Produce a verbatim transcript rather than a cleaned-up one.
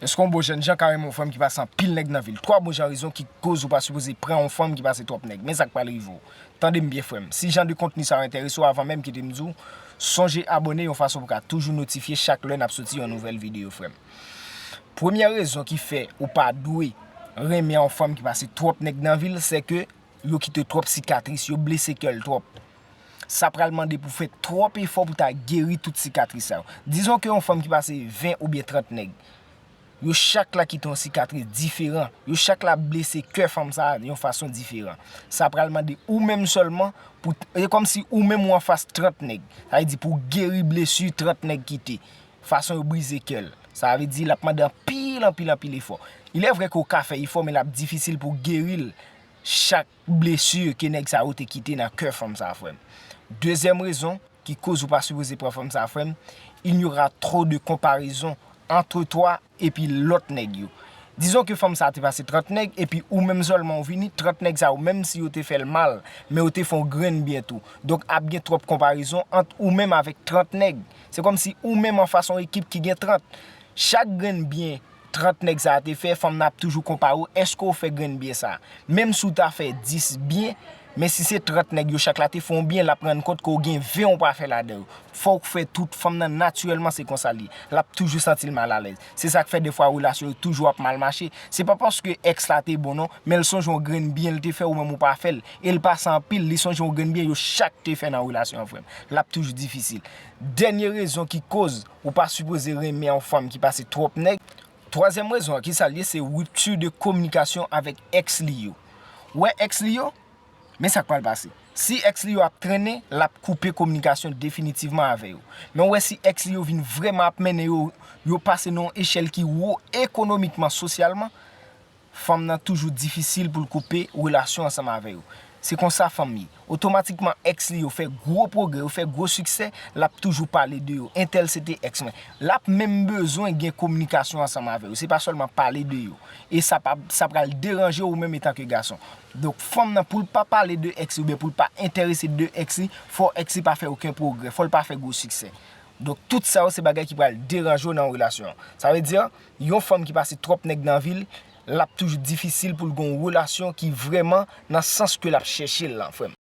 Èske yon bon jèn jan ka renmen yon fanm ki pase anpil nèg nan vil? Twa bon jan rezon ki koz ou pa sipoze pran yon fanm ki pase twòp nèg. Men sa k pral rive w. Tande m byen, frè m. Si jan de kontni sa yo enterese w, avan menm kite m di w, sonje abòne yon fason pou w ka toujou notifye chak lè n ap soti yon nouvèl videyo, frè m. Premyè rezon ki fè ou pa dwe renmen yon fanm ki pase twòp nèg nan vil, se ke yo kite twòp sikatris, yo blese kè l twòp. Sa pral mande pou fè twòp efò pou ta geri tout sikatris sa yo. Dizon ke yon fanm ki pase ven oubyen trant nèg, yo chak la kite yon sikatris diferan. Yo chak la blese kè fanm sa a yon fason diferan. Sa pral mande ou menm sèlman pou, e kòmsi ou menm ou anfas trant nèg. Sa vle di pou geri blesi trant nèg kite, fason yo brize kè l. Sa vle di l ap mande anpil, anpil, anpil efò. Il est vrai ke w ka fè efò, men l ap difisil pou geri l chak blesi ke nèg sa yo te kite nan kè fanm sa a, frè m. Dezyèm rezon ki koz ou pa sipoze pran fanm sa a, frè m, il y aura trop de comparaison entre toi epi lòt nèg yo. Dizon ke fanm sa a te pase trant nèg, epi ou menm sèlman ou vini, trant nèg sa yo, menm si yo te fè l mal, men yo te fè yon grenn byen tou. Donk, ap gen twòp konparezon ant ou menm avèk trant nèg. Se kòmsi ou menm anfas yon ekip ki gen trant. Chak grenn byen trant nèg sa a te fè, fanm nan ap toujou konpare w, èske w fè grenn byen sa a? Menm si w ta fè dis byen, men si se trant nèg yo chak la te fè w byen, l ap rann kont ke w gen ven w pa fè ladan yo. Fò w fè tout, fanm nan natirèlman se konsa l ye. L ap toujou santi l malalèz. Se sa k fè defwa relasyon yo toujou ap mal mache. Se pa paske èks la te bon non, men l sonje yon grenn byen l te fè ou menm ou pa fè l. E l pase anpil, li sonje yon grenn byen yo chak te fè nan relasyon an, frè m. L ap toujou difisil. Dènye rezon ki koz ou pa sipoze renmen yon fanm ki pase twòp nèg. Twazyèm rezon an, ki sa l ye, se rupture de communication avec ex li yo. Ou wè ex li yo? Men sa k pral pase. Si ex li yo ap trennen, l ap koupe kominikasyon definitivman avè yo. Men ou wè si ex li yo vin vrèman ap mennen yo, yo pase nan yon echèl ki wo ekonomikman, sosyalman, fanm nan toujou difisil pou l koupe relasyon ansanm avè yo. Se konsa fanm ye. Otomatikman, ex li yo fè gwo pwogrè, yo fè gwo siksè, l ap toujou pale de yo. Entèl se te ex mwen. L ap menm bezwen gen kominikasyon ansanm avè yo. Se pa sèlman pale de yo. E sa pa, sa pral deranje w ou menm etanke gason. Donk, fanm nan, pou l pa pale de ex li oubyen pou l pa enterese de ex li, fò ex li pa fè okenn pwogrè, fò l pa fè gwo siksè. Donk, tout sa yo se bagay ki pral deranje w nan yon relasyon. Sa vle di, yon fanm ki pase twòp nèg nan vi l, l ap toujou difisil pou l gen yon relasyon ki vrèman nan sans ke l ap chèche l lan, frè m.